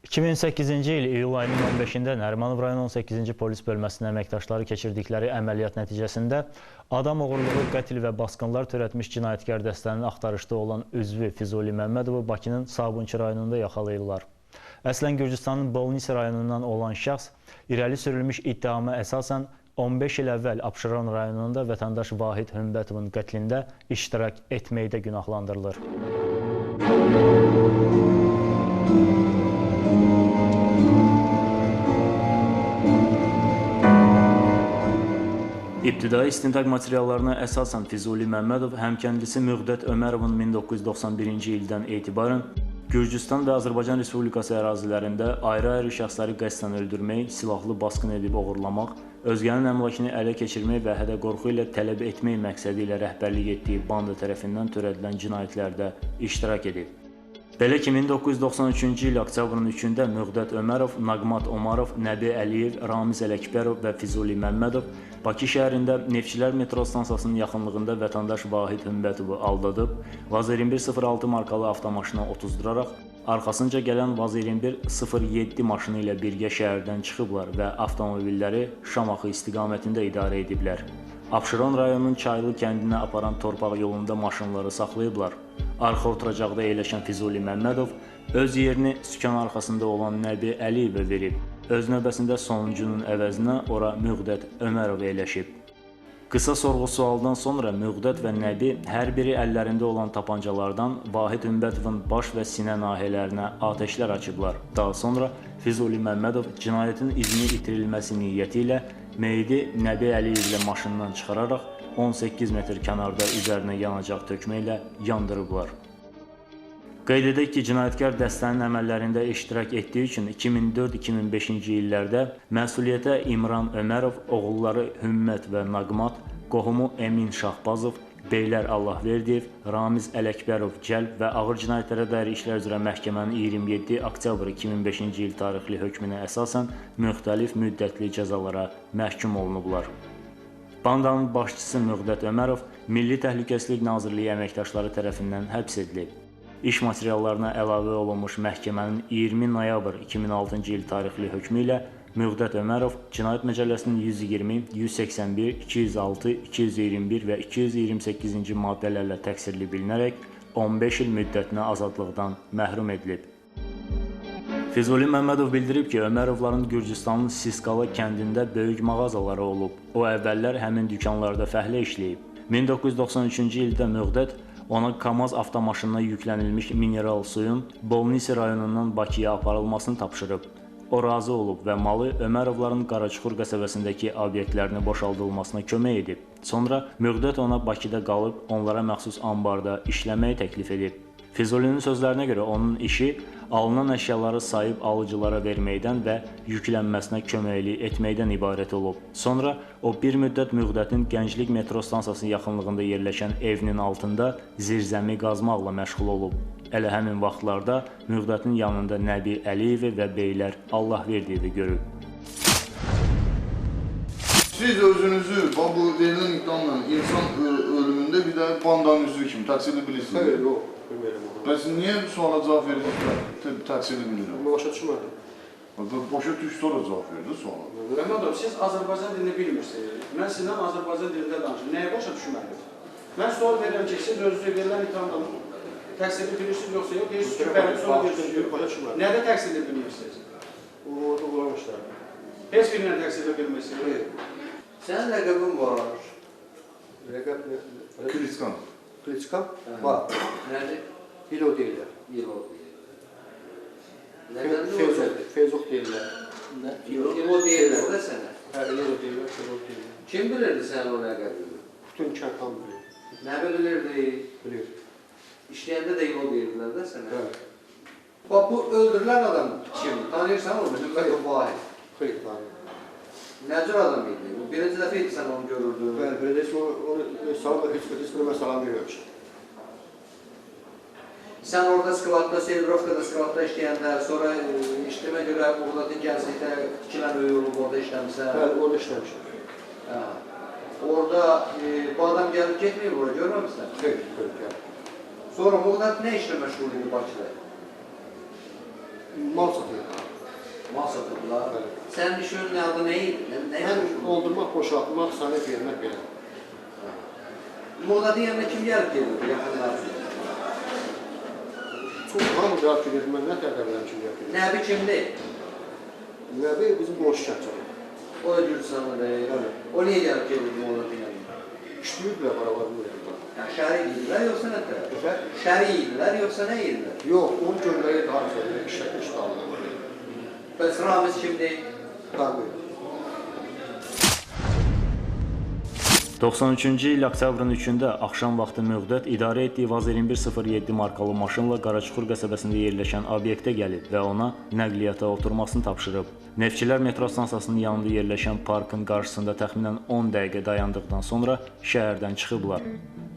2008-ci il iyul ayının 15-də Nərimanov rayon 18-ci polis bölməsinin əməkdaşları keçirdikləri əməliyyat nəticəsində adam oğurluğu, qətl və basqınlar törətmiş cinayətkar dəstənin axtarışda olan üzvü Füzuli Məmmədovu Bakının Sabunçu rayonunda yaxalayırlar. Əslən Gürcüstanın Bolnisi rayonundan olan şəxs irəli sürülmüş ittihama əsasən 15 il əvvəl Abşeron rayonunda vətəndaş Vahid Hümbətovun qətlində iştirak etməkdə günahlandırılır. İbtidai istintaq materiallarına əsasən Füzuli Məmmədov həmkəndlisi Müğdət Ömərovun 1991-ci ildən etibarən Gürcüstan və Azərbaycan Respublikası ərazilərində ayrı-ayrı şəxsləri qəsdən öldürmək, silahlı basqın edib oğurlamaq, özgənin əmlakını ələ keçirmək və hədə-qorxu ilə tələb etmək məqsədi ilə rəhbərlik etdiyi banda tərəfindən törədilən cinayətlərdə iştirak edib. Belə ki, 1993-cü il oktyabrın 3-də Müğdət Ömərov, Naqmat Omarov, Nəbi Əliyev, Ramiz Ələkbərov və Füzuli Məmmədov Bakı şəhərində Neftçilər metro stansiyasının yaxınlığında vətəndaş Vahid Hümbətovu aldadıb, Vaz 2106 markalı avtomaşına otuzduraraq arxasınca gələn Vaz 2107 maşını ilə birgə şəhərdən çıxıblar və avtomobilləri Şamaxı istiqamətində idarə ediblər. Abşeron rayonunun Çaylı kəndinə aparan torpaq yolunda maşınları saxlayıblar. Arxa oturacaqda əyləşən Füzuli Məmmədov öz yerini sükan arxasında olan Nəbi Əliyevə verib. Öz növbəsində sonuncunun əvəzinə ora Müğdət Ömərov əyləşib. Qısa sorğu-sualdan sonra Müğdət və Nəbi hər biri əllərində olan tapancalardan Vahid Hümbətovun baş və sinə nahiyələrinə atəşlər açıblar. Daha sonra Füzuli Məmmədov cinayətin izini itirilməsi niyyəti ilə meyidi Nəbi Əliyevlə maşından çıxararaq 18 metr kənarda üzərinə yanacaq tökməklə yandırıblar. Qeyd edək ki, cinayətkar dəstənin əməllərində iştirak etdiyi üçün 2004-2005-ci illərdə məsuliyyətə İmran Ömərov, oğulları Hümmət və Naqmat, qohumu Emin Şahbazov, Beylər Allahverdiyev, Ramiz Ələkbərov cəlb və ağır cinayətlərə dair işlər üzrə məhkəmənin 27 oktyabr 2005-ci il tarixli hökmünə əsasən müxtəlif müddətli cəzalara məhkum olunublar. Bandanın başçısı Müğdət Ömərov Milli Təhlükəsizlik Nazirliyi əməkdaşları tərəfindən həbs edilib. İş materiallarına əlavə olunmuş məhkəmənin 20 noyabr 2006-cı il tarixli hökmü ilə Müğdət Ömərov Cinayət Məcəlləsinin 120, 181, 206, 221 və 228-ci maddələrlə təqsirli bilinərək 15 il müddətinə azadlıqdan məhrum edilib. Füzuli Məmmədov bildirib ki, Ömərovların Gürcüstanın Siskala kəndində böyük mağazaları olub. O əvvəllər həmin dükanlarda fəhlə işləyib. 1993-cü ildə Müğdət ona Kamaz avtomaşınına yüklənilmiş mineral suyun Bolnisi rayonundan Bakıya aparılmasını tapşırıb. O razı olub və malı Ömərovların Qaraçuxur qəsəbəsindəki obyektlərini boşaldılmasına kömək edib. Sonra Müğdət ona Bakıda qalıb onlara məxsus ambarda işləməyi təklif edib. Füzulinin sözlərinə görə onun işi alınan əşyaları sayıb alıcılara verməkdən və yüklənməsinə köməklik etməkdən ibarət olub. Sonra o bir müddət Müğdətin Gənclik metro stansiyasının yaxınlığında yerləşən evinin altında zirzəmi qazmaqla məşğul olub. Elə həmin vaxtlarda Müğdətin yanında Nəbi Əliyevi və Beylər Allahverdiyevi görüb. Siz özünüzü bu verilən iddiamla insan ölümündə bir də bandanın üzvü kimi təqsirli bilirsiniz? Xeyr, yox, bilmirəm onu. Bəs niyə suala cavab verirsiniz, təqsirli bilirəm? Mən başa düşmədim. Başa düş, sonra cavab verdi suala. Məmmədov, siz Azərbaycan dilini bilmirsiniz. Mən sizdən Azərbaycan dilində danışıram. Nəyə başa düşmədim? Mən sual verirəm ki, siz özünüzü verilən ittihamdan təqsirli bilirsiniz yoxsa yox? Deyirsiniz ki, bəli, sonra deyirsiniz ki, yox. Nədə təqsirli bilmirsiniz? Orada uğramışlar. Heç birindən təqsirli bilmirsiniz? Xeyr. Sənin rəqəbin var. Rəqəb nə? Kliçkan. Kliçkan? Var. Nədir? İlo deyirlər. İlo deyirlər. Nədəndir o? Feyzoq deyirlər. İlo deyirlər də sənə. Hə, İlo deyirlər, Feyzoq deyirlər. Kim bilirdi sənin o rəqəbini? Bütün kənd hamı bilir. Nəbi bilirdi? Bilir. İşləyəndə də İlo deyirdilər də sənə. Hə. Bax, bu öldürülən adam kim? Tanıyırsan onu? Hümmətov Vahid. Xeyr, tanıyıram. Nə cür adam idi? Bu birinci dəfə idi sən onu görürdün. Bəli, belə deyilsə, onu salam, heç birə mən salam verməmişəm. Sən orada skladda, Serbirovkada skladda işləyəndə, sonra işləmə görə Muğdatın gənclikdə tikilən öy olub, orada işləmişsən. Bəli, orada işləmişəm. Hə. Orada bu adam gəlib getməyib oraya, görməmişsən? Xeyr, xeyr, gəlib. Sonra Muğdat nə işlə məşğul idi Bakıda? Mal satırdılar. Mal satırdılar. Bəli. Sənin işinin adı nə idi? Nə Mən doldurmaq, boşaltmaq, sənəd vermək belə. Muğdatın yanına kim gəlib gelirdi yaxınlar? Çox hamı gəlib gedirdi. Mən nə tərdə biləm kim gəlib gedirdi. Nəbi kimdir? Nəbi bizim qonşu kəndçidir. O da Gürcüstanlıdır. Bəli. O niyə gəlib gelirdi Muğdatın yanına? İşləyirdilər barabar bu yerdə. Yəni şərik idilər yoxsa nə tər? Efendim? Şərik idilər yoxsa nə idilər? Yox, onun gömləyi daha güzel, işlətmiş iştahlı. Bəs Ramiz kimdir? Tanımıyorum. 93-cü il oktyabrın 3-də axşam vaxtı Müğdət idarə etdiyi Vaz 2107 markalı maşınla Qaraçuxur qəsəbəsində yerləşən obyektə gəlib və ona nəqliyyata oturmasını tapşırıb. Neftçilər metro stansiyasının yanında yerləşən parkın qarşısında təxminən 10 dəqiqə dayandıqdan sonra şəhərdən çıxıblar.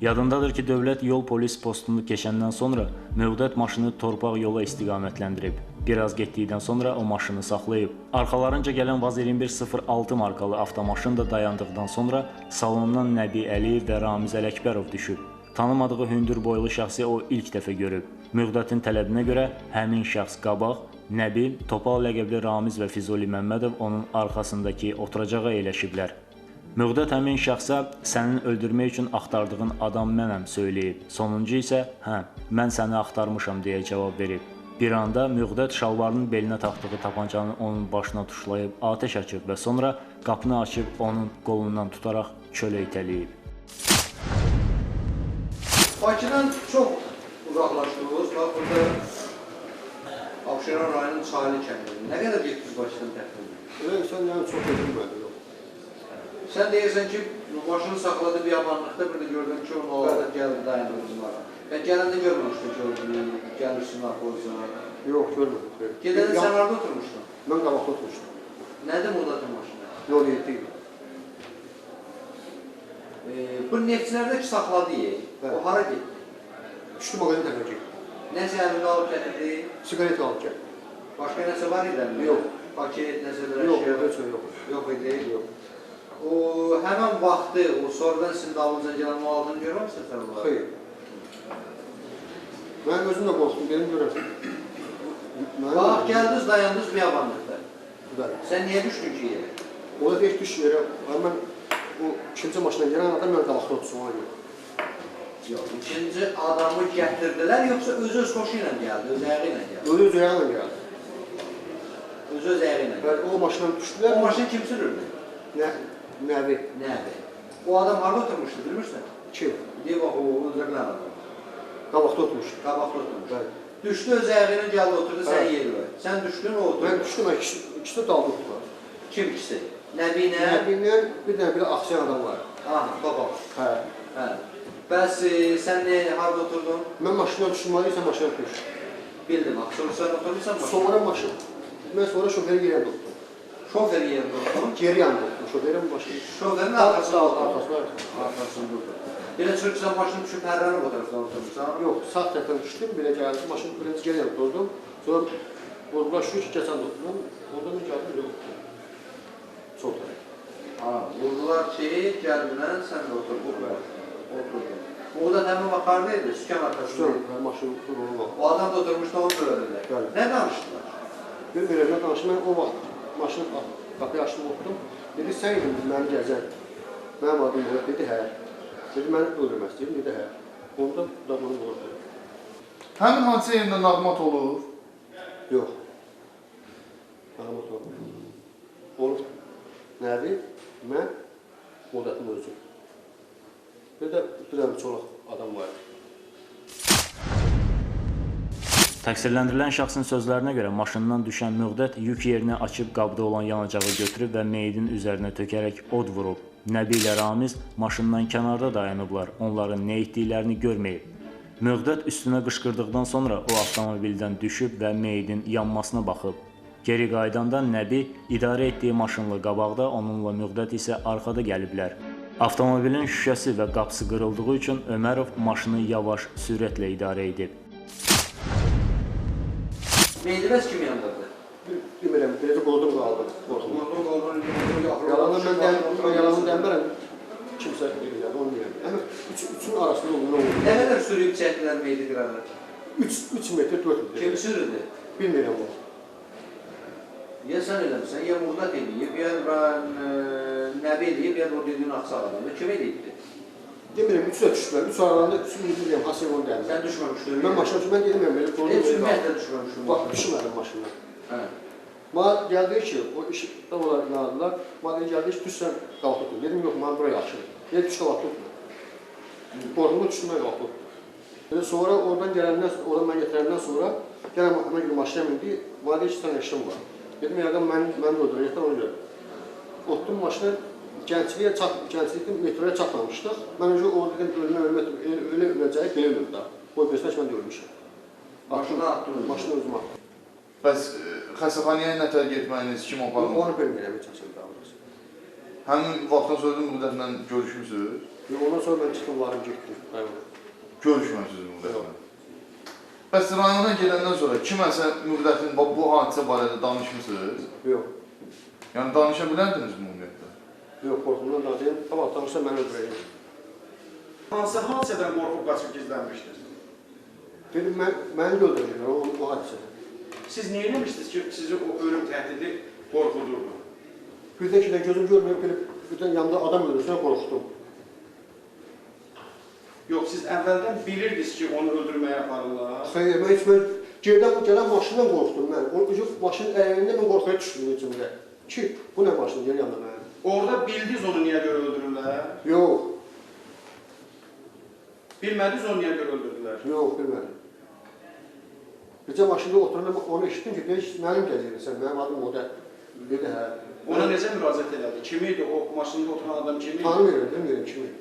Yadındadır ki, dövlət yol polis postunu keçəndən sonra Müğdət maşını torpaq yola istiqamətləndirib. Biraz getdikdən sonra o maşını saxlayıb. Arxalarınca gələn Vaz 2106 markalı avtomaşın da dayandıqdan sonra salondan Nəbi Əliyev və Ramiz Ələkbərov düşüb. Tanımadığı hündür boylu şəxsi o ilk dəfə görüb. Müğdətin tələbinə görə həmin şəxs qabaq, Nəbi, Topal ləqəbli Ramiz və Füzuli Məmmədov onun arxasındakı oturacağa əyləşiblər. Müğdət həmin şəxsə sənin öldürmək üçün axtardığın adam mənəm söyləyib. Sonuncu isə hə, mən səni axtarmışam deyə cavab verib. Bir anda Müğdət şalvarının belinə taxdığı tapancanı onun başına tuşlayıb atəş açıb və sonra qapını açıb onun qolundan tutaraq çölə itələyib. Bakıdan çox uzaqlaşdınız. Bax burada Abşeron rayonunun Çaylı kəndində. Nə qədər getdiniz Bakıdan təxminən? Elə sən yəni çox edilmədi, yox. Sən deyirsən ki, maşını saxladı biyabanlıqda, bir də gördüm ki, onun orada gəldi dayandı bizim ara. Və gələndə görməmişdim ki, gəlirsin arxoza. Yox, görmədim. Gedəndə sən harada oturmuşdun? Mən qabaqda oturmuşdum. Nədir Muğdatın maşını? 07 idi. Bu neftçilərdə ki, saxladı yer, o hara getdi? Düşdü mağazin tərəfə getdi. Nəsə əlində alıb gətirdi? Siqaret alıb gətirdi. Başqa nəsə var idi əlində? Yox. Paket, nəsə bir əşya? Yox, heç nə yox. Yox idi? Yox. O, həmən vaxtı, o sonradan sizin dalınıza gələn o aldığını görməmişsin sən onları? Xeyr. Mən özüm də qorxdum, benim görəm. Bax, gəldiniz, dayandınız biyabanlıqda. Bəli. Sən niyə düşdün ki yerə? O da deyək, düş yerə. Mən o ikinci maşına gələn adam mən qabaqda otursun ona görə. Yox, ikinci adamı gətirdilər, yoxsa özü öz xoşu ilə gəldi, öz ayağı ilə gəldi? Özü öz ayağı ilə gəldi. Özü öz ayağı ilə gəldi. Bəli, o maşından düşdülər. O maşını kim sürürdü? Nəbi. Nəbi. O adam harada oturmuşdu, bilmirsən? Kim? Deyir, bax, o öldürülən adam. Qabaqda oturmuşdu. Qabaqda oturmuşdu. Bəli. Düşdü öz ayağı ilə gəldi, oturdu, sən yeri ver. Sən düşdün, o oturdu. Mən düşdüm, ikisi də dalda oturdular. Kim ikisi? Nəbi ilə? Nəbi ilə bir dənə belə axsayan adam var. Aha, baba. Hə. Hə. Bəs sən harada oturdun? Mən maşından düşdüm, sən maşından düş. Bildim, bax, sonra sən oturmuşsan maşından? Sonra maşın. Mən sonra şoferi yerində oturdum. Şoferi yerində oturdun? Geri yanında oturdum, şoferin maşını. Şoferin arxasında oturdun? Arxasında. Arxasında oturdun. Belə çıxır ki, sən maşını düşüb hərrənib o tərəfdən oturmuşsan? Yox, sağ tərəfdən düşdüm, belə gəldim, maşını birinci geri yanında oturdum. Sonra vurdular şu ki, keçən də oturdum. Ondan da gəldim, belə oturdum. Sol tərəf. Ha, vurdular ki, gəldilər, sən də oturdun. Oturdun. O da həmin vaxt harada idi? Sükan arxasında idi. Sükan, maşını oturdum. O adam da oturmuşdu, onu öldürdülər. Bəli. Nə danışdılar? Bilmirəm, nə danışdım. Mən o vaxt maşını qapıyı açdım, oturdum. Dedi, sən idin məni gəzən. Mənim adım Murat, dedi, hə. Dedi, məni öldürmək istəyirdim, dedi, hə. Onda da bunu vurdu. Həmin hadisə yerində nağmat olub? Yox. Nağmat olub. Olub. Nəbi, mən, Muratın özü. Bir də bir dənə çolaq adam var idi. Təqsirləndirilən şəxsin sözlərinə görə maşından düşən Müğdət yük yerini açıb qabda olan yanacağı götürüb və meyidin üzərinə tökərək od vurub. Nəbi ilə Ramiz maşından kənarda dayanıblar, onların nə etdiklərini görməyib. Müğdət üstünə qışqırdıqdan sonra o avtomobildən düşüb və meyidin yanmasına baxıb. Geri qayıdanda Nəbi idarə etdiyi maşınla qabaqda, onunla Müğdət isə arxada gəliblər. Avtomobilin şüşəsi və qapısı qırıldığı üçün Ömərov maşını yavaş sürətlə idarə edib. Meyidi bəs kim yandırdı? Bilmirəm, beləcə qoldum qaldı. Qordum qaldı. Yalandan mən yalandan demirəm. Kimsə bilmirəm, onu bilmirəm. Amma üçün arasında oldu, nə oldu? Nə qədər sürüyüb çəkdilər meyidi qırağa? 3 metr, 4 metr. Kim sürüdü? Bilmirəm onu. Ya sən eləmirsən, ya Muğdat eləyib, ya Nəbi eləyib, ya o dediyin ağsaq adamı. Kim eləyibdi? Demirəm, üçü də düşdülər. Üç aralarında üçü bilmirəm, hansı onu gəldi. Sən düşməmişdin. Mən maşına düşməm, mən demirəm, belə doğru. Heç ümumiyyətlə düşməmişdim. Bax, düşmədim maşından. Hə. Mənə gəldi ki, o işdə onlar inandılar. Mənə gəldi ki, düşsən qabaqda otur. Dedim, yox, mənə bura yaxşıdır. Dedim, düş qabaqda otur. Qorxumda düşdüm, mən qabaqda otur. Elə sonra oradan gələndən, oradan mən gətirəndən sonra gələn həmən gün maşına mindi, mənə deyir ki, sən işim var. Dedim, yəqin mən də öldürəcəklər, ona görə. Otdum maşına, Gəncliyə Gənclikdə metroya çatmamışdıq. Mən öncə orada dedim, ölmə, elə öləcək, belə ölüm də. Qoy bilsinlər ki, mən də ölmüşəm. Maşına atdın özünü? Maşına özümü atdım. Bəs xəstəxanaya nə tər getməyiniz, kim apardı? Onu bilmirəm, heç açıq daha doğrusu. Həmin vaxtdan sonra Müqdətlə görüşmüsünüz? Yox, ondan sonra mən çıxdım, varım, getdim rayona. Görüşməmisiniz Müqdətlə? Bəs rayona gedəndən sonra kiməsə Müqdətin bu hadisə barədə danışmısınız? Yox. Yəni danışa bilərdiniz ümumiyyətlə? Yox, qorxumdan danışayım. Sabah danışsa məni öldürəcək. Hansı hadisədən qorxub qaçıb gizlənmişdiniz? Dedim, məni də öldürəcəklər o hadisədən. Siz nə eləmişdiniz ki, sizi o ölüm təhdidi qorxudurdu? Birdən ki, gözüm görməyib, belə birdən yanında adam öldürsə qorxdum. Yox, siz əvvəldən bilirdiniz ki, onu öldürməyə aparırlar. Xeyr, mən heç mən gələn maşından qorxdum mən. O maşının əyərində mən qorxuya düşdüm içimdə. Ki, bu nə maşın gəlir yanında mənim. Orada bildiniz onu niyə görə öldürürlər? Yox. Bilmədiniz onu niyə görə öldürdülər? Yox, bilmədim. Bircə maşında oturanda onu eşitdim ki, deyir ki, mənim gəzirsən, mənim adım o da. Dedi, hə. Ona necə müraciət elədi? Kim idi o maşında oturan adam kim idi? Tanımıyorum, bilmirəm kim idi.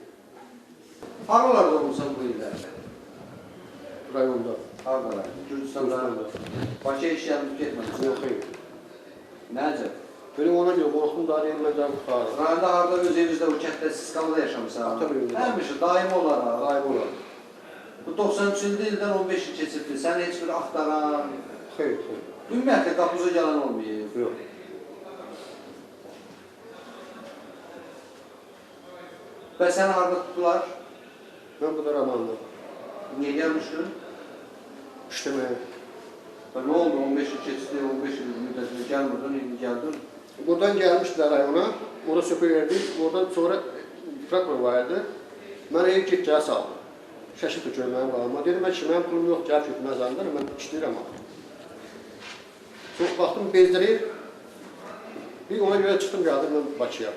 Haralarda olmusan bu illərdə? Rayonda. Harada? Gürcüstanda. Bakıya iş gəlib getməmişsən? Yox, xeyr. Nə əcəb? Belə ona görə qorxdum, daha deyim, mən daha qurtardım. Rayonda harada öz evinizdə, o kənddə Sisqalda yaşamısan? Atam evində. Həmişə, daimi olaraq. Daimi olaraq. Bu 93-cü ildən 15 il keçibdir. Səni heç bir axtaran... Xeyr, xeyr. Ümumiyyətlə, qapınıza gələn olmayıb. Yox. Və səni harada tutdular? Mən burada Ramanda. Niyə gəlmişdin? İşləməyə. Və nə oldu? 15 il keçdi, 15 il müddətində gəlmirdin, indi gəldin. Buradan gəlmişdilər rayona, orada söhbət verdik, oradan sonra prokuror var idi. Mənə ev get gəl saldı. Şaşırdı ki, mənim qalama. Dedim, mən ki, mənim pulum yox, gəlib getməz zannederim, mən işləyirəm axı. Çox baxdım, bezdirir. Bir ona görə çıxdım, gəldim mən Bakıya.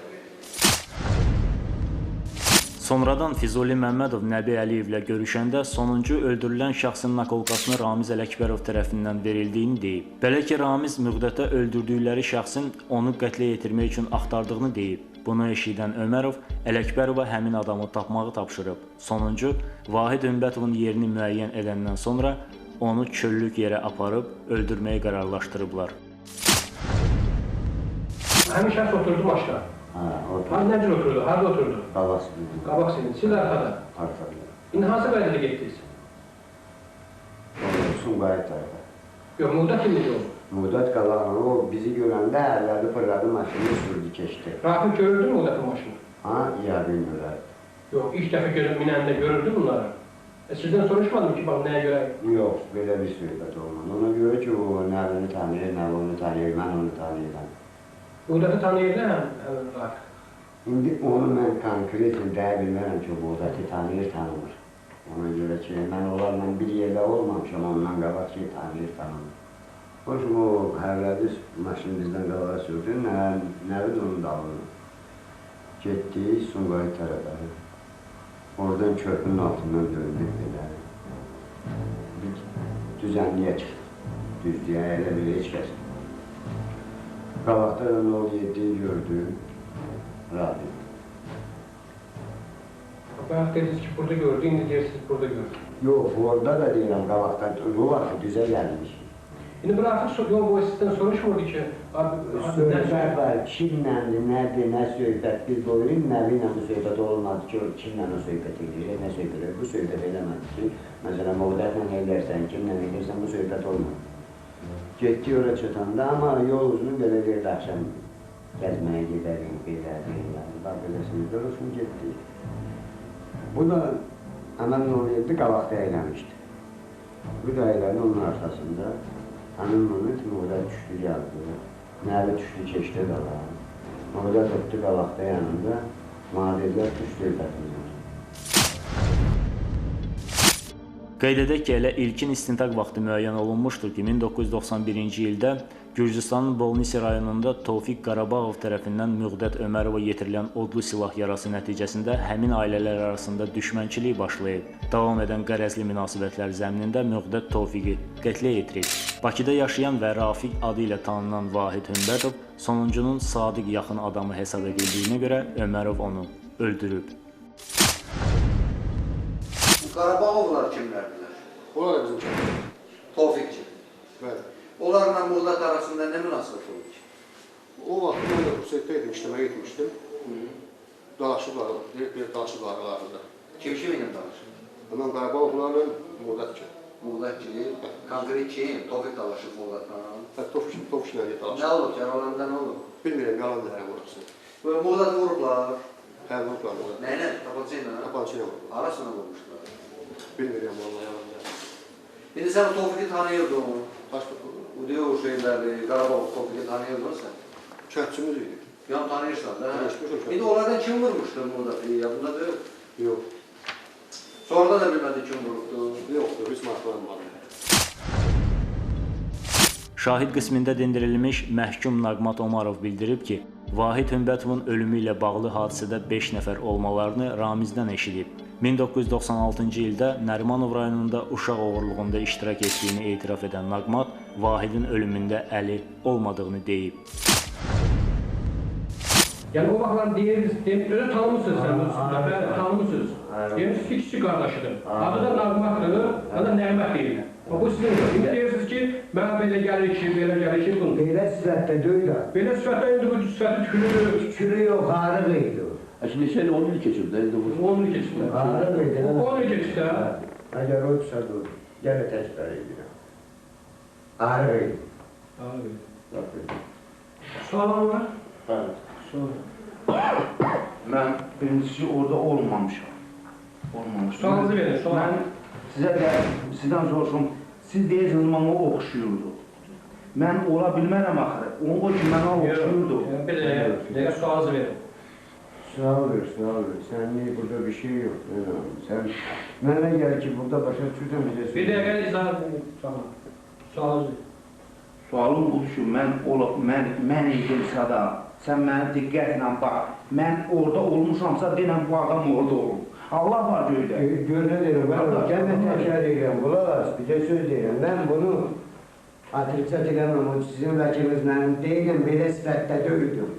Sonradan Füzuli Məmmədov Nəbi Əliyevlə görüşəndə sonuncu öldürülən şəxsin nakolkasını Ramiz Ələkbərov tərəfindən verildiyini deyib. Belə ki, Ramiz Müqdətə öldürdükləri şəxsin onu qətlə yetirmək üçün axtardığını deyib. Bunu eşidən Ömərov Ələkbərova həmin adamı tapmağı tapşırıb. Sonuncu Vahid Ümbətovun yerini müəyyən edəndən sonra onu çöllük yerə aparıb öldürməyi qərarlaşdırıblar. Həmin şəxs oturdu maşına. Hə, oturdu. Nə cür oturdu? Harada oturdu? Qabaq sinirdə. Qabaq sinirdə. Siz arxada? Arxada. İndi hansı vəziyyətə getdiniz? Sumqayıt tərəfə. Yox, Muğdat kim idi o? Muğdat qabağına. O bizi görəndə ərlədi, fırladı, maşını sürdü, keçdi. Rafiq görürdü Muğdatın maşını? Ha, yəqin görərdi. Yox, ilk dəfə görüb minəndə görürdü bunları. Sizdən soruşmadım ki, bax, nəyə görə? Yox, belə bir söhbət olmadı. Ona görə ki, o Nəvini tanıyır, Nəvi onu tanıyır, mən onu tanıyıram. Muğdatı tanıyırdı həmin Rafiq? İndi onu mən konkretlə deyə bilmərəm ki, Muğdatı tanıyır, tanımır. Ona görə ki, mən onlarla bir yerdə olmamışam, ondan qabaq ki, tanıyır, tanımır. Hoşum o hərlədi, maşını bizdən qabağa sürdü, Nəvi də onun dalını. Getdik Sumqayıt tərəfə. Oradan köprünün altından döndük belə. Bir düzənliyə çıxdıq. Düzlüyə elə belə heç kəs. Qabaqda da 07-yi gördüm, radyo. Bayaq dediniz ki, burada gördü, indi deyirsiniz, burada gördü. Yox, orada da deyirəm, qabaqda, o vaxt düzə gəlmiş. İndi bu Rafiq yol boyu sizdən soruşmurdu ki, Söhbət var, kimləndir, nədir, nə söhbət, biz boyun Nəvi ilə bu söhbət olmadı ki, kimlə o söhbət edir, nə söhbət edir, bu söhbət eləmədi ki, məsələn, Muğdatla eləyərsən, kimlə eləyərsən, bu söhbət olmadı. Getdik ora çatanda, amma yol uzunu belə verdi, axşam gəzməyə gedərik, belə, belə, bax, beləsini olsun, getdik. Bu da həmən 07 qabaqda eləmişdi. Bu da elədi onun arxasında. Həmin moment Muğdat düşdü, gəldi. Nəvi düşdü, keçdi qabağa. Müqdət ötdü qabaqda yanında. Mənə dedilər, düş söhbətimizə. Qeyd edək ki, elə ilkin istintaq vaxtı müəyyən olunmuşdur ki, 1991-ci ildə Gürcüstanın Bolnisi rayonunda Tofiq Qarabağov tərəfindən Müqdət Ömərova yetirilən odlu silah yarası nəticəsində həmin ailələr arasında düşmənçilik başlayıb. Davam edən qərəzli münasibətlər zəminində Müqdət Tofiqi qətlə yetirib. Bakıda yaşayan və Rafiq adı ilə tanınan Vahid Hümbətov sonuncunun sadiq yaxın adamı hesab edildiyinə görə Ömərov onu öldürüb. Bu Qarabağovlar kimlərdilər? Onlar da bizim kəndlər. Tofiqçi. Bəli. Onlarla Müqdət arasında nə münasibət oldu ki? O vaxt mən də Rusiyyədə idim, işləməyə getmişdim. Dalaşıblar, bir dalaşıblar aralarında. Kim kiminlə dalaşıb? Mən Qarabağovlarla Müqdət ki. Müqdət ki, konkret kim? Tofiq dalaşıb Müqdətlə. Hə, Tofiqlə dalaşıb. Nə olub ki, aralarında nə olub? Bilmirəm, yalan deyirəm orası. Müqdəti vurublar. Hə, vurublar Müqdət. Nə ilə? Tapanca ilə? Tapanca ilə vurublar. Arasına vurmuşlar. Bilmirəm, vallahi yalan deyirəm. İndi sən Tofiqi tanıyırdın. Başqa O deyir o şeyləri, Qarabağ Tofiqi tanıyırdın sən? Kəndçimiz idi. Yəni tanıyırsan da, hə? Tanışmışam. İndi onlardan kim vurmuşdu Müqdəti? Yadında deyil? Yox. Sonradan da bilmədi kim vurubdu? Yoxdur, heç maraqlanmadım. Şahid qismində dindirilmiş məhkum Naqmat Omarov bildirib ki, Vahid Hümbətovun ölümü ilə bağlı hadisədə 5 nəfər olmalarını Ramizdən eşidib. 1996-cı ildə Nərimanov rayonunda uşaq oğurluğunda iştirak etdiyini etiraf edən Naqmat, Vahidin ölümündə əli olmadığını deyib. Yəni o vaxtlar deyirdiniz, özü tanımısınız sən bu üstündə, tanımısınız. Deyirsiniz ki, kiçik qardaşıdır. Adı da Naqmatdır, adı da Nəğmət deyirlər. Bu sizin də. İndi deyirsiniz ki, mənə belə gəlir ki, belə gəlir ki, bunu. Belə sifətdə deyil də. Belə sifətdə indi bu sifəti tükürür. Tükürü yox, arıq idi. Şimdi neçə il, 10 il keçib də indi bu. 10 il keçib də. Arıq idi. 10 il keçib də. Əgər o düşsə dur, yenə təkrar edirəm. Arıq idi. Arıq idi. Sualın var? Bəli. Sual. Mən birincisi orada olmamışam. Olmamışam. Sualınızı verin, sual. Mən sizə də, sizdən soruşum, siz deyirsiniz mənə oxşuyurdu. Mən ola bilmərəm axırı. O ki, mənə oxşuyurdu. Bir dəqiqə sualınızı verin. Sual ver, sual ver. Sənin burada bir şey yox. Sən mənə gəlir ki, burada başa düşürsən bizə söz. Bir dəqiqə izah edin. Tamam. Sualınızı verin. Sualım budur ki, mən idimsə da, sən mənə diqqətlə bax, mən orada olmuşamsa, denən bu adam orada olub. Allah var göydə. Gör nə deyirəm, mən gəlmə təkrar edirəm, qulaq as, bizə söz deyirəm. Mən bunu atrifsat eləmirəm, o sizin vəkiliniz mənim deyiləm, belə sifətdə deyildim.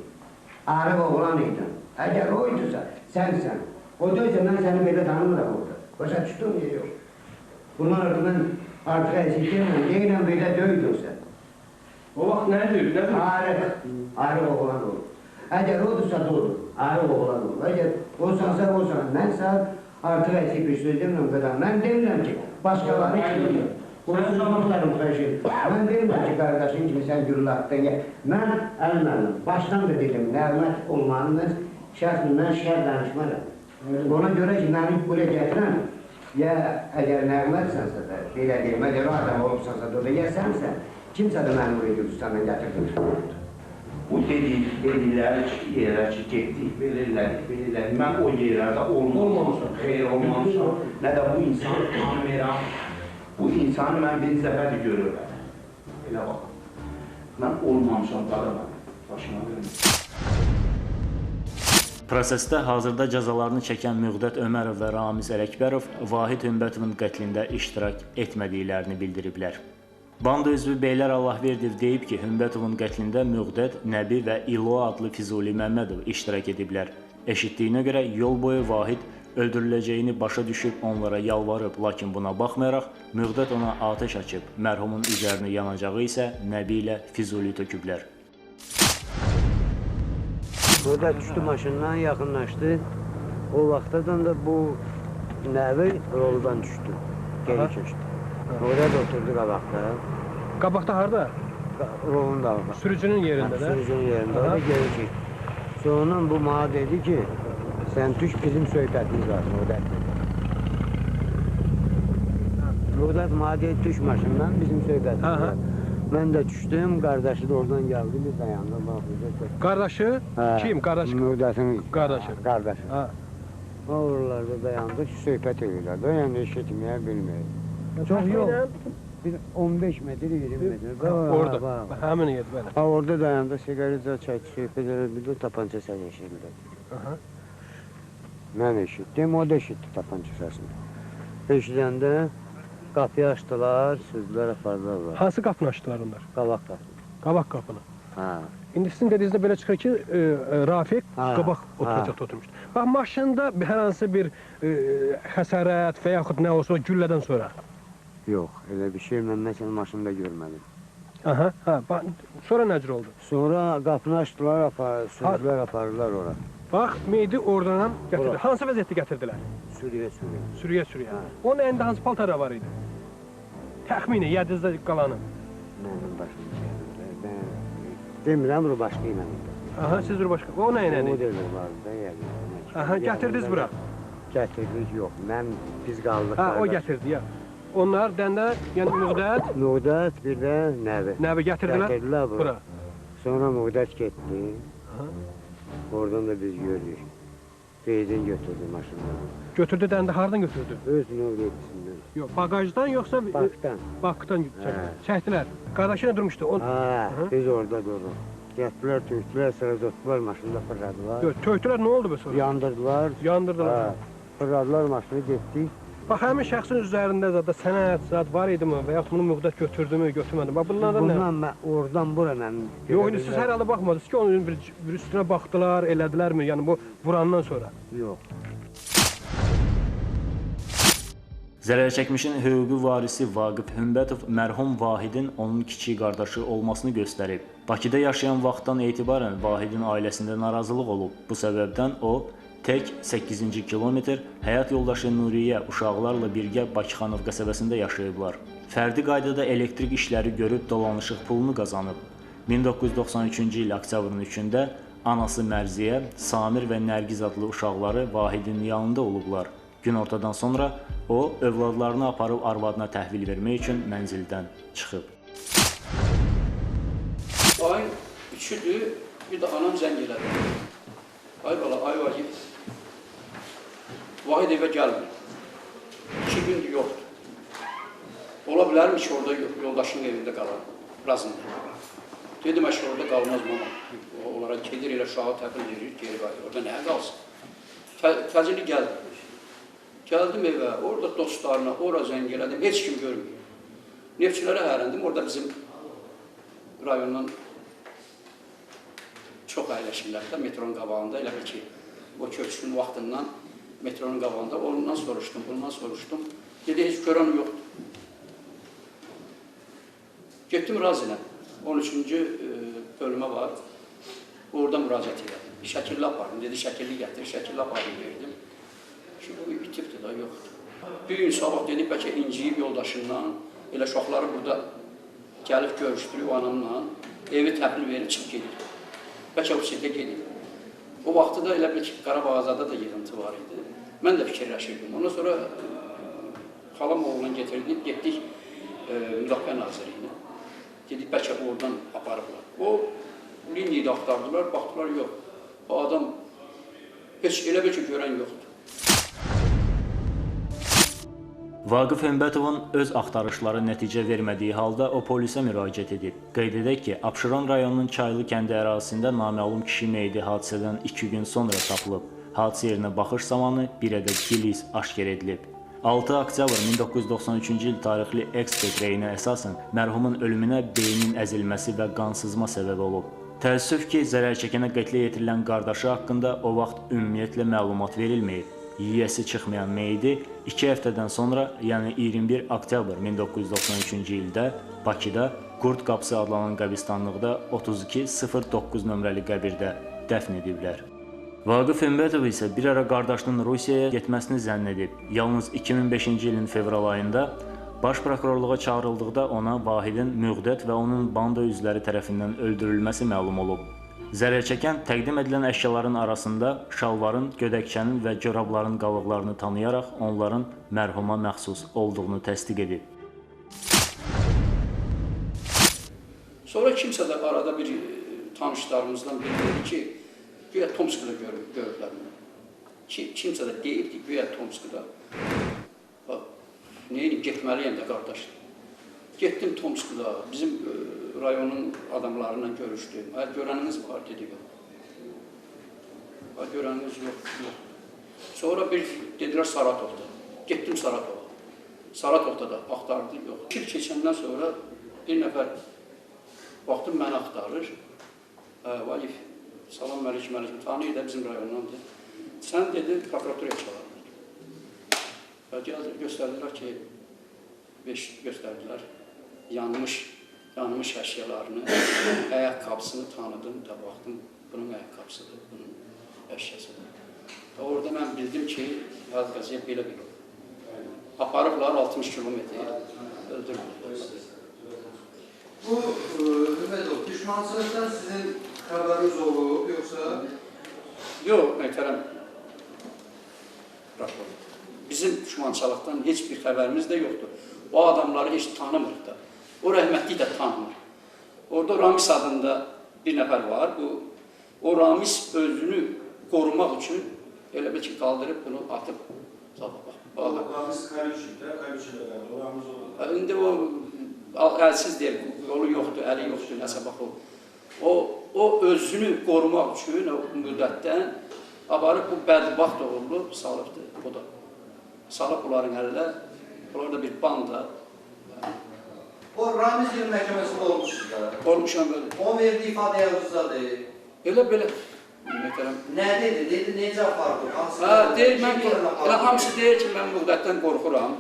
Arıq oğlan idim. Əgər o idisə, sənsən. O deyilsə, mən səni belə tanımıram orada. Başa düşdüm, yox. Bundan artıq mən artıq əziyyət deyirəm, deyirəm, belə deyildin sən. O vaxt nə deyir? Nə deyir? Arıq, arıq oğlan olur. Əgər odursa da olur, arıq oğlan olur. Əgər olsansa olsan, mən sənə artıq əziyyət bir söz demirəm qədər. Mən demirəm ki, başqaları kimi. Qoysunluqlarım xəşir. Mən demirəm ki, qardaşın kimi sən güllə atdın. Mən əlməlim, başdan da dedim, nəğmət olmanınız şəxsən mən şər danışmaram. Ona görə ki, məni buraya gətirən, ya əgər nəğmətsənsə də, belə deyim, əgər o adam olubsansa da, ya sənsən, kimsə də məni buraya Gürcüstandan gətirdin. Bu dedikləri yerlər ki, getdik, belə elədik, belə elədik. Mən o yerlərdə olmamışam, xeyr olmamışam. Nə də bu insanı tanımıram. Bu insanı mən bir dəfədir görürəm. Elə bax. Mən olmamışam, qadına. Başıma verməm. Prosesdə hazırda cəzalarını çəkən Müqdət Ömərov və Ramiz Ələkbərov Vahid Hümbətovun qətlində iştirak etmədiklərini bildiriblər. Banda üzvü Beylər Allahverdiyev deyib ki, Hümbətovun qətlində Müqdət, Nəbi və İlo adlı Füzuli Məmmədov iştirak ediblər. Eşitdiyinə görə yol boyu Vahid öldürüləcəyini başa düşüb onlara yalvarıb, lakin buna baxmayaraq Müqdət ona atəş açıb, mərhumun üzərini yanacağı isə Nəbi ilə Füzuli töküblər. Burada düşdü maşından, yaxınlaşdı. O vaxtadan da bu Nəbi roldan düşdü, geri keçdi. Orada da oturdu qabaqda. Qabaqda harada? Rolun qabaqda. Sürücünün yerində də? Sürücünün yerində, orada geri keçdi. Sonradan bu mənə dedi ki, sən düş bizim söhbətimiz var, Müqdət dedi. Müqdət mənə dedi, düş maşından bizim söhbətimiz var. Mən də düşdüm, qardaşı da oradan gəldi, bir dayandı. Qardaşı? Kim? Qardaşı? Müqdətin qardaşı. Qardaşı. Oralarda dayandıq, söhbət edirlər. Yəni eşitməyə bilmir. Çox yox. Bir 15 metr, 20 metr. Orada, həmin yerdə, bəli. Ha, orada dayandı, siqaret çəkdi, söhbət edirlər, tapanca səsini eşitdilər. Mən eşitdim, o da eşitdi tapanca səsini. Eşidəndə qapıyı açdılar, sürdülər, apardılar ora. Hansı qapını açdılar onlar? Qabaq qapını. Qabaq qapını? Hə. İndi sizin dediyinizdə belə çıxır ki, Rafiq qabaq oturacaqda oturmuşdu. Bax, maşında hər hansı bir xəsarət və yaxud nə olsa güllədən sonra? Yox, elə bir şey mən məsələn maşında görmədim. Aha, hə. Sonra nə cür oldu? Sonra qapını açdılar, sürdülər, apardılar ora. Bax, meyidi oradan gətirdilər. Hansı vəziyyətdə gətirdilər? Sürüyə-sürüyə. Sürüyə-sürüyə. Onun əlində hansı paltarı var idi? Təxmini, yadınızda qalanı. Mənim başım gəlmir. Mən demirəm, rubaşqı ilə idi. Aha, siz rubaşqı. O nə ilə idi? O da elə vardı da, yəqin. Aha, gətirdiniz bura? Gətirdik, yox. Mən, biz qaldıq. Ha, o gətirdi, ya. Onlar dəndə, yəni Müqdət? Müqdət, bir də Nəbi. Nəbi gətirdilər? Gətirdilər bura. Sonra Müqdət getdi. Oradan da biz gördük. Beyzin götürdü maşından. Götürdü dəndə, hardan götürdü? Öz növliyetisindən. Yox, bagajdan yoxsa? Bakdan. Bakdan çəkdilər. Qardaşı nə durmuşdu? Hə, biz orada durduq. Getdilər, tökdülər, sıracotdular, maşında fırladılar. Yox, tökdülər, nə oldu bu sonra? Yandırdılar. Yandırdılar. Fırladılar maşını, getdik. Bax, həmin şəxsin üzərində zada sənəd, zad var idi mi və yaxud bunu müqdət götürdü mü, götürmədi mi? Bax, bunlardan nə? Bundan mən, oradan bura mən... Yox, indi siz hər halda baxmadınız ki, onun bir üstünə baxdılar, elədilər mi? Yəni, bu vurandan sonra? Yox. Zərər çəkmişin hüquqi varisi Vaqif Hümbətov mərhum Vahidin onun kiçik qardaşı olmasını göstərib. Bakıda yaşayan vaxtdan etibarən Vahidin ailəsində narazılıq olub. Bu səbəbdən o, tək 8-ci kilometr həyat yoldaşı Nuriyə uşaqlarla birgə Bakıxanov qəsəbəsində yaşayıblar. Fərdi qaydada elektrik işləri görüb dolanışıq pulunu qazanıb. 1993-cü il oktyabrın 3-də anası Mərziyə, Samir və Nərgiz adlı uşaqları Vahidin yanında olublar. Günortadan sonra o, övladlarını aparıb arvadına təhvil vermək üçün mənzildən çıxıb. Ayın 3-üdür, bir də anam zəng elədi. Ay bala, ay Vahid. Vahid evə gəlmir. 2 gündür yoxdur. Ola bilərmi ki, orada yoldaşının evində qalar, razında. Dedim, əşi, orada qalmaz mama. Onlara gedir, elə uşağı təhvil verir, geri qayıdır. Orada nəyə qalsın? Fəzili gəldi. Gəldim evə, orada dostlarına, ora zəng elədim, heç kim görmür. Neftçilərə hərəndim, orada bizim rayondan çox əyləşirlər də, metronun qabağında, elə bil ki, o köçkün vaxtından metronun qabağında, ondan soruşdum, bundan soruşdum. Dedi, heç görən yoxdur. Getdim Razinə, 13-cü bölmə var, orada müraciət elədim. Şəkilli apardım, dedi, şəkilli gətir, şəkilli apardım, verdim. Ki, bu itibdir da, yoxdur. Bir gün sabah dedi, bəlkə inciyib yoldaşından, elə uşaqları burada gəlib görüşdürüb anamla, evi təhvil verib çıxıb gedir. Bəlkə o şeydə gedir. O vaxtı da elə bil ki, Qarabağzada da yığıntı var idi. Mən də fikirləşirdim. Ondan sonra xalam oğlunu getirdik, getdik Müdafiə Nazirliyinə. Dedik, bəlkə oradan aparıblar. O liniyada axtardılar, baxdılar, yox. O adam heç elə bil ki, görən yoxdur. Vaqif Hümbətovun öz axtarışları nəticə vermədiyi halda o polisə müraciət edib. Qeyd edək ki, Abşeron rayonunun Çaylı kəndi ərazisində naməlum kişi meyidi hadisədən 2 gün sonra tapılıb. Hadisə yerinə baxış zamanı bir ədəd gilis aşkar edilib. 6 oktyabr 1993-cü il tarixli ekspert rəyinə əsasən mərhumun ölümünə beynin əzilməsi və qansızma səbəb olub. Təəssüf ki, zərər çəkənə qətlə yetirilən qardaşı haqqında o vaxt ümumiyyətlə məlumat verilməyib. Yiyəsi çıxmayan meyidi 2 həftədən sonra, yəni 21 oktyabr 1993-cü ildə Bakıda Qurd Qapısı adlanan qəbristanlıqda 3209 nömrəli qəbirdə dəfn ediblər. Vaqif Hümbətov isə bir ara qardaşının Rusiyaya getməsini zənn edib. Yalnız 2005-ci ilin fevral ayında Baş prokurorluğa çağırıldıqda ona Vahidin Müqdət və onun banda üzvləri tərəfindən öldürülməsi məlum olub. Zərər çəkən təqdim edilən əşyaların arasında şalvarın, gödəkçənin və corabların qalıqlarını tanıyaraq onların mərhuma məxsus olduğunu təsdiq edib. kimsə də arada bir tanışlarımızdan biri dedi ki, güya Tomskda görüblər bunu. Kimsə də deyib ki, güya Tomskda. Neyini, getməliyəm də qardaş. Getdim Tomskda, bizim rayonun adamlarıyla görüşdüm. Görəniniz var, dedi, yox. Görəniniz yox, yox. Sonra bir dedilər Saratovda. Getdim Saratova. Saratovda da axtardı, yox. İl keçəndən sonra bir nəfər baxdım, məni axtarır. Valif, salam əleyküm, əleyküm, tanıyır da bizim rayondandır. Sən dedi, prokuraturaya çağırdı. Gəldi, göstərdilər ki, göstərdilər, yanmış əşyalarını, ayaqqabısını tanıdım da baxdım, bunun ayaqqabısıdır, bunun əşyasıdır. Və orada mən bildim ki, Hadiqaziyev belə bir oldu. Aparıblar 60 kilometr, öldürüblər. Bu, Ümidov, düşmançılıqdan sizin xəbəriniz olub, yoxsa? Yox, möhtərəm prokuror. Bizim düşmançılıqdan heç bir xəbərimiz də yoxdur. O adamları heç tanımırıq da. O rəhmətli də tanımır. Orada Ramis adında bir nəfər var. O Ramis özünü qorumaq üçün elə bil ki, qaldırıb bunu atıb. Ramis Kalyuçin də, Kalyuçin də o Ramis oldu. İndi o əlsiz deyir, yolu yoxdur, əli yoxdur, nəsə bax o. O özünü qorumaq üçün o müddətdən aparıb bu bədbəxt oğlu salıbdır o da. Salıb bunların əlinə, bunlar da bir banda. O Ramiz il məhkəməsində olmuşsunuz da? Olmuşam, bəli. O verdiyi ifadə yazıcıdadır. Elə belə. Möhtərəm. Nə dedi? Dedi, necə apardı? Hə, deyir, mən, elə hamısı deyir ki, mən müddətdən qorxuram.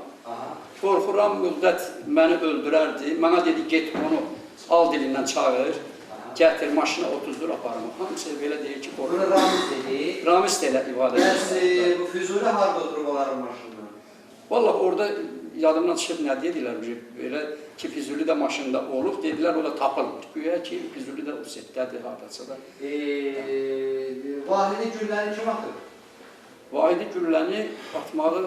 Qorxuram, müddət məni öldürərdi. Mənə dedi, get onu al dilindən çağır, gətir, maşına otuzdur, aparma. Hamısı belə deyir ki, qorxuram. Bunu Ramiz dedi. Ramiz də elə ifadə edir. Bəs bu Füzuli harada oturub onların maşında? Vallahi orada yadımdan çıxıb nə dedilər, belə ki, Füzuli də maşında olub, dedilər, o da tapılmır. Güya ki, Füzuli də o setdədir, haradasa da. Vahidi Gülləni kim atıb? Vahidi Gülləni atmağı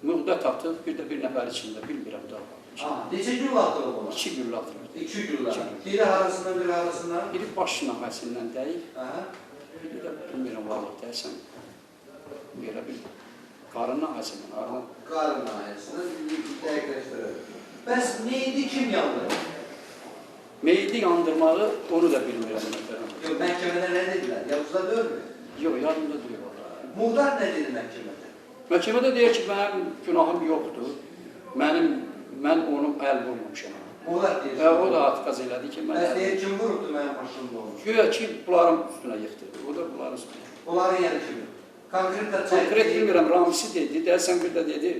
müddət atıb, bir də bir nəfər içində, bilmirəm daha. Neçə güllə atılıb ona? 2 güllə atılıb. 2 güllə. Biri harasından, biri harasından? Biri baş nahiyəsindən dəyib, biri də bilmirəm, vallah deyəsən, belə bir qarın nahiyəsindən, aradan. Qarın nahiyəsindən dəqiqləşdirək. Bəs meyidi kim yandırır? Meyidi yandırmağı onu da bilmirəm. Yox, məhkəmədə nə dedilər? Yadınızda deyilmi? Yox, yadımda deyil vallah. Muğdat nə dedi məhkəmədə? Məhkəmədə deyir ki, mənim günahım yoxdur, mən onu əl vurmamışam. Muğdat deyir. O da atqaz elədi ki, mən... Bəs deyir, kim vurubdu mənim maşınımda onu? Güya ki, bunların üstünə yıxdı. O da bunların üstünə. Onların yəni kimi? Konkret də çəkdi. Konkret bilmirəm, Ramisi dedi, deyəsən bir də dedi,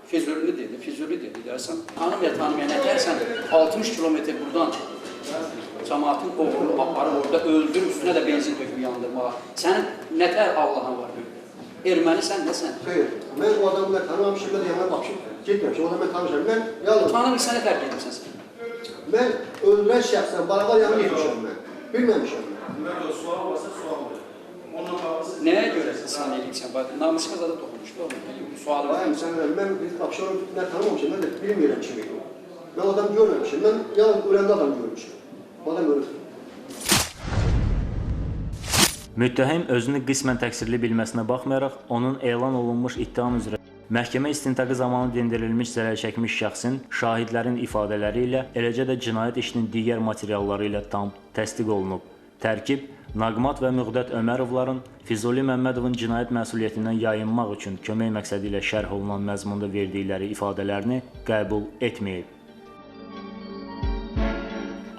Füzulini dedi, Füzuli dedi, deyəsən, tanımaya tanımaya nə deyəsən, 60 kilometr buradan cəmaatın oğrunu aparıb orada öldürüb, üstünə də benzin töküb yandırmağa. Sənin nə tər Allahın var? Erməni sən, nəsən? Xeyr, mən o adamı mən tanımamışım, mən də yanına baxışım, getməmişim, o adamı mən tanımışam, mən yalnız... Tanımırsan, nə tər gedirsən sən? Mən öldürən şəxsdən barabar yanına getmişəm mən, bilməmişəm mən. Mən o sual varsa sualdır. Onunla bağlı siz... Nəyə görə sən eləyibsən? Namusuna da toxunmuşdu oğlum. Sualı var. Bayım, sən mən Abşeron mən tanımamışam, mən də bilmirəm kim idi o. Mən o adamı görməmişim, mən yalnız öləndə adam görmüşüm. O adam ölür. Müttəhim özünü qismən təqsirli bilməsinə baxmayaraq, onun elan olunmuş ittiham üzrə məhkəmə istintaqı zamanı dindirilmiş zərər çəkmiş şəxsin şahidlərin ifadələri ilə, eləcə də cinayət işinin digər materialları ilə tam təsdiq olunub. Tərkib, Naqmat və Müğdət Ömərovların Füzuli Məmmədovun cinayət məsuliyyətindən yayınmaq üçün kömək məqsədi ilə şərh olunan məzmunda verdikləri ifadələrini qəbul etməyib.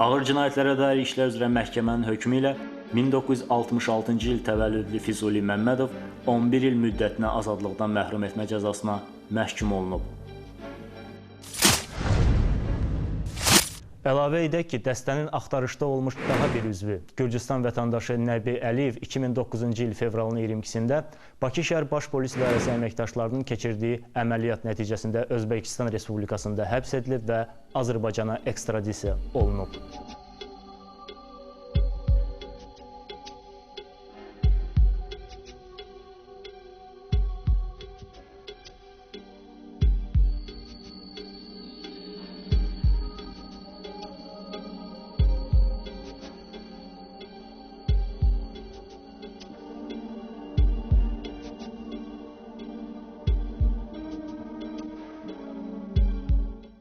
Ağır cinayətlərə dair işlər üzrə məhkəmənin hökmü ilə 1966-cı il təvəllüdlü Füzuli Məmmədov 11 il müddətinə azadlıqdan məhrum etmə cəzasına məhkum olunub. Əlavə edək ki, dəstənin axtarışda olmuş daha bir üzvü, Gürcüstan vətəndaşı Nəbi Əliyev 2009-cu il fevralın 22-sində Bakı şəhər Baş Polis İdarəsi əməkdaşlarının keçirdiyi əməliyyat nəticəsində Özbəkistan Respublikasında həbs edilib və Azərbaycana ekstradisiya olunub.